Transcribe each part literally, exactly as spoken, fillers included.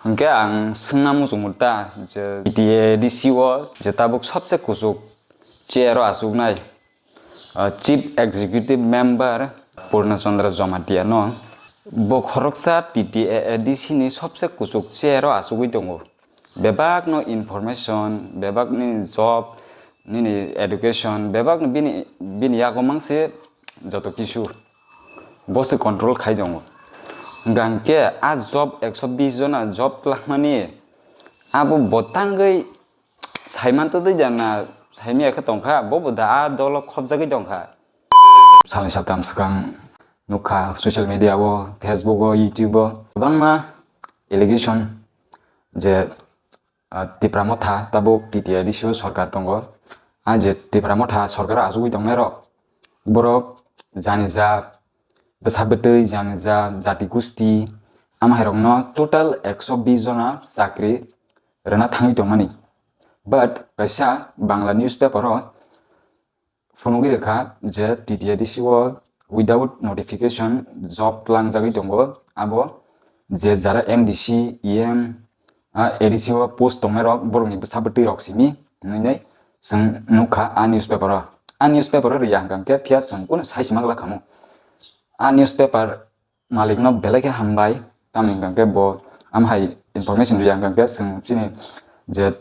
Hwnkhe ang swngna muchungmung ta je T T A D C o je tabuk sobse kuchuk chair o achuknai, ah, Chief Executive Member Purna Chandra Jamatia no. Bo khoroksa T T A D C ni sobse kuchuk chair o achugwi tongo. Bebakno information, bebakni job, nini education, bebakno bini, bini yago mangse joto kisu. Bo se control khai tongo. Hwnkhe a job ekso bis jona job twlangmani abo bo tangwi saiman twi jana saimaya khe tongkha, bo bo da a dolo khobjagwi tongkha. Salni saptam swkang nukha social media o, Facebook o, YouTube o kwbangma allegation je, ah, Tipra Motha tabuk T T A D C o sorkar tongo. A je Tipra Motha sorkar o achugwi tongnai rok, borok jani ja bwsa bwtwi, jani ja jati gusti, ama hai rokno total ekso bis jona chakri rwna thangwi tongmani. But kaisa Bangla newspaper o phunugwi rwkha je T T A D C o without notification job tlangjagwi tongo, abo je jara M D C, E M, ah, A D C o post tongnai rok borokni bwsa bwtwi rok simi hinwi chwng nukha a newspaper o. A newspaper o rwya hwnkhe phiya chwng kunu sai sima glak khamu. A newspaper malikno belai khe hambai, tamni hwnkhe bo amhai information rwya hwnkhe chwng chini je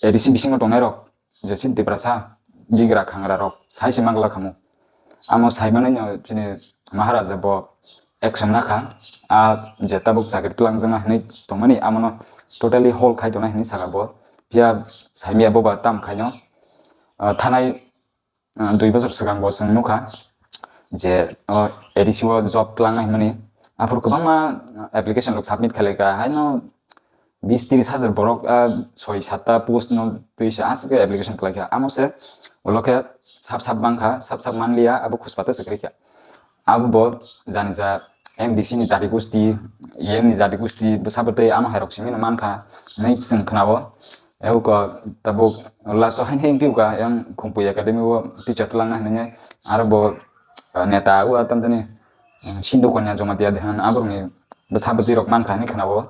A D C bisingo tongnai rok, je chini Tiprasa bigra khangra rok sai se mangla khamu. Amo sai manwi no chini Maharaja bo action nakha, a je tabuk chakri twlangjakna hinwi tongmani amono totally hold khai tongnai hinwi saka bo. Phiya saimaya bo ba tam khaino, ah, thanai ah, dui bosor swkang bo chwng nukha je, o, A D C o job twlang hwnmani. Aphuru kwbangma, ah, application rok submit khailai kha, haino bis tris hajar borok, ah, soi satta post no twi se aswk khe application khlai kha. Amo se ulo khe sap sap mang kha, sap sap man liya, abo khuspata se kwrwi kha. Abo bo jani ja M D C ni jati gusti, E M ni jati gusti, bwsa bwtwi amo hai rok simi no man kha hinwi chwng khna o. Ebo ko tabuk last o haino haino piyok ka yang Khumphwi Academy o teacher twlang na hinwi aro bo, ah, neta o tam tani, ah, Sindhu Kanya Jamatia de han aborok ni bwsa bwtwi rok man kha hinwi khna o.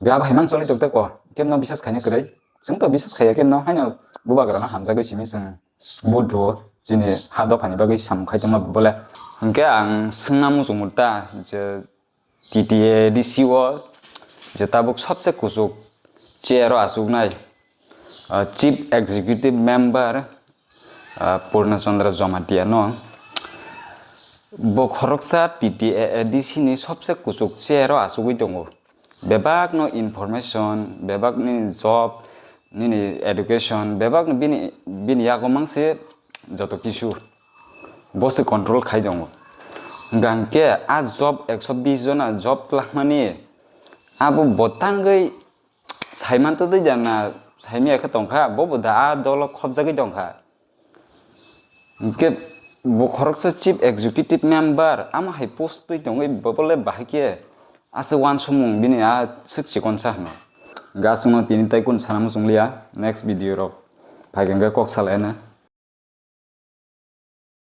Ga bai mang choli tok tei ko, kemno bisas khaina kwrwi. Chwng to bisas khaiya kemno, haino bubagra no hamjagwi simi chwng vote rwo, chini ha dopha ni bagwi samung khai tongma bole. Hwnkhe ang swngna muchungmung ta je T T A D C o je tabuk sobse kuchuk chair o achuknai, ah, Chief Executive Member, ah, Purna Chandra Jamatia no. Bo khoroksa T T A D C ni sobse kuchuk chair o achugwi tongo. Bebakno information, bebakni job, nini education, bebakno bini, bini yago mangse joto kisu. Bo se control khai tongo. Hwnkhe a job ekso bis jona job twlangmani abo bo tangwi saiman twi jana saimaya khe tongkha, bo bo da a dolo khobjagwi tongkha. Hwnkhe bo khoroksa Chief Executive Member, amo hai post twi tongwi bo bole bahai khe aswk uansukmung bini a swk chikon sa hwno. Hwnkhe aswkno tini tai kunu sana muchung liya, next video rok phai khe hwnkhe kok salaina.